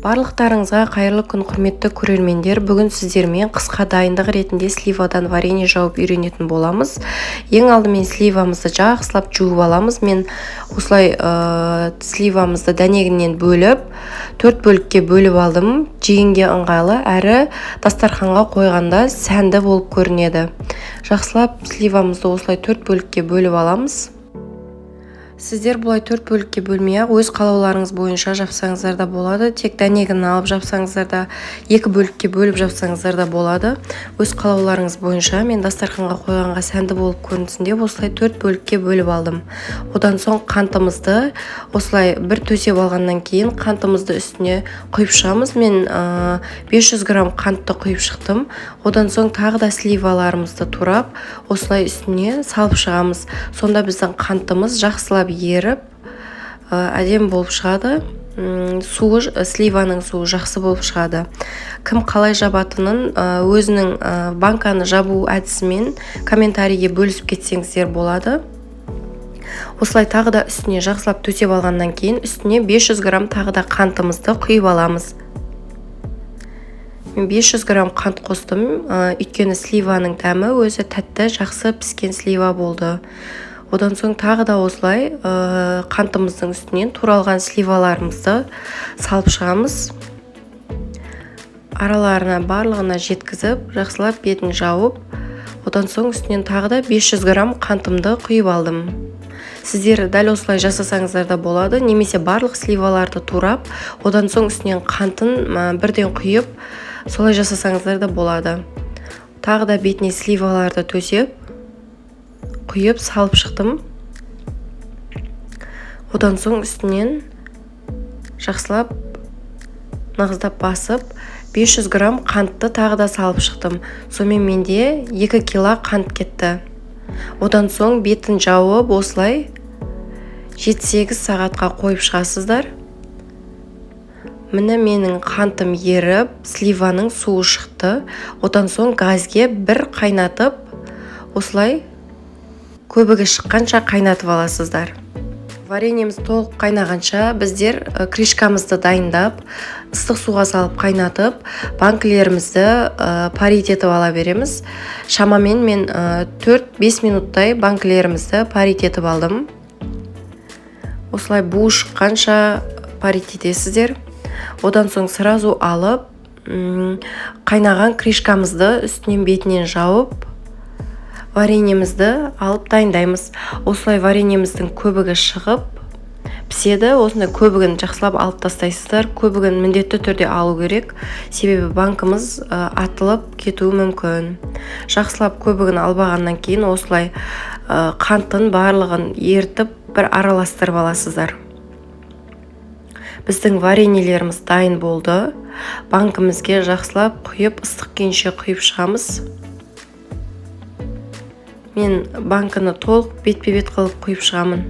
Барлықтарыңызға қайырлы күн, құрметті көрермендер. Бүгін сіздермен қысқа дайындық ретінде сливадан варенье жауып үйренетін боламыз. Ең алдымен сливамызды жақсылап жуып аламыз. Мен осылай сливамызды дәнегінен бөліп, 4 бөлікке бөліп алдым. Жегенге ыңғайлы, әрі дастарханға қойғанда сәнді болып көрінеді. Жақсылап сливамызды осылай 4 бөлікке бөліп аламыз. Сіздер бұлай 4 бөлікке бөлмей-ақ өз қалауларыңыз бойынша жапсаңыздар да болады. Тек дәнегін алып жапсаңыздар да, 2 бөлікке бөліп жапсаңыздар да болады. Өз қалауларыңыз бойынша мен дастарханға қойғанға сәнді болып көрінсін деп осылай 4 бөлікке бөліп алдым. Одан соң қантымызды осылай бір төсеп алғаннан кейін қантымызды үстіне құйып шығамыз. Мен 500 грамм қантты құйып шықтым. Одан соң тағы да сливаларымызды турап, осылай үстіне салып шығамыз. Сонда біздің қантымыз жақсылап еріп, әдемі болып шығады. Суы, сливаның суы жақсы болып шығады. Кім қалай жабатынын, өзінің банканы жабу әдісімен комментарийге бөлісіп кетсеңіздер болады. Осылай тағы да үстіне жақсылап төсеп алғаннан кейін үстіне 500 грамм тағы да қантымызды құйып аламыз. Мен 500 грамм қант қостым, өйткені сливаның дәмі өзі тәтті, жақсы піскен слива болды. Одан соң тағы да осылай қантымыздың үстінен туралған сливаларымызды салып шығамыз. Араларына барлығына жеткізіп, жақсылап бетін жауып, одан соң үстінен тағы да 500 грамм қантымды құйып алдым. Сіздер дәл осылай жасасаңыздар да болады, немесе барлық сливаларды турап, одан соң үстінен қантын бірден құйып, солай жасасаңыздар да болады. Тағы да бетіне сливаларды төсеп, құйып салып шықтым. Одан соң үстінен жақсылап нығыздап басып, 500 грамм қантты тағы да салып шықтым. Сонымен менде 2 кило қант кетті. Одан соң бетін жауып, осылай 7-8 сағатқа қойып шығасыздар. Міне менің қантым еріп, сливаның суы шықты. Одан соң газге бір қайнатып, осылай көбігі шыққанша қайнатып аласыздар. Вареньеміз толық қайнағанша біздер крышкамызды дайындап, ыстық суға салып қайнатып, банкілерімізді парить етіп ала береміз. Шамамен мен 4-5 минуттай банкілерімізді парить етіп алдым. Осылай буы шыққанша парить етесіздер. Одан соң сразу алып, қайнаған крышкамызды үстінен бетінен жауып, вареньемізді алып дайындаймыз. Осылай вареньеміздің көбігі шығып піседі. Осындай көбігін жақсылап алып тастайсыздар. Көбігін міндетті түрде алу керек, себебі банкіміз атылып кетуі мүмкін. Жақсылап көбігін албағаннан кейін осылай қантын барлығын ерітіп бір араластырып аласыздар. Біздің вареньелеріміз дайын болды. Банкімізге жақсылап құйып, ыстық күйінше құйып шығамыз. Мен банкіні толық бетпе-бет қылып құйып шығамын.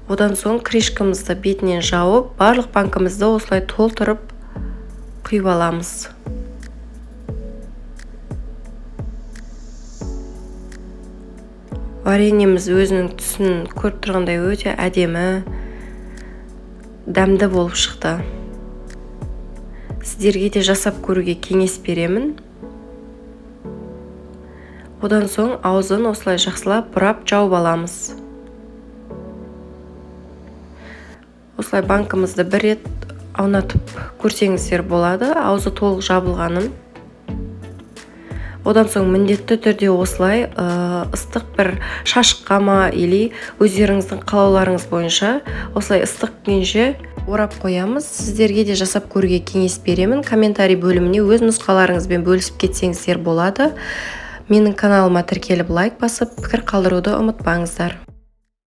Одан соң крышкамызды бетінен жауып, барлық банкімізді осылай толтырып құйып аламыз. Вареньеміз өзінің түсін көріп тұрғандай өте әдемі, дәмді болып шықты. Сіздерге де жасап көруге кеңес беремін. Одан соң аузын осылай жақсылап бұрап жауып аламыз. Осылай банкімізді бір рет аунатып көрсеңіздер болады, аузы толық жабылғанын. Одан соң міндетті түрде осылай ыстық бір шашыққа ма, или өздеріңіздің қалауларыңыз бойынша осылай ыстық күйінше орап қоямыз. Сіздерге де жасап көруге кеңес беремін. Комментарий бөліміне өз нұсқаларыңызбен бөлісіп кетсеңіздер болады. Менің каналыма тіркеліп лайк басып, пікір қалдыруды ұмытпаңыздар.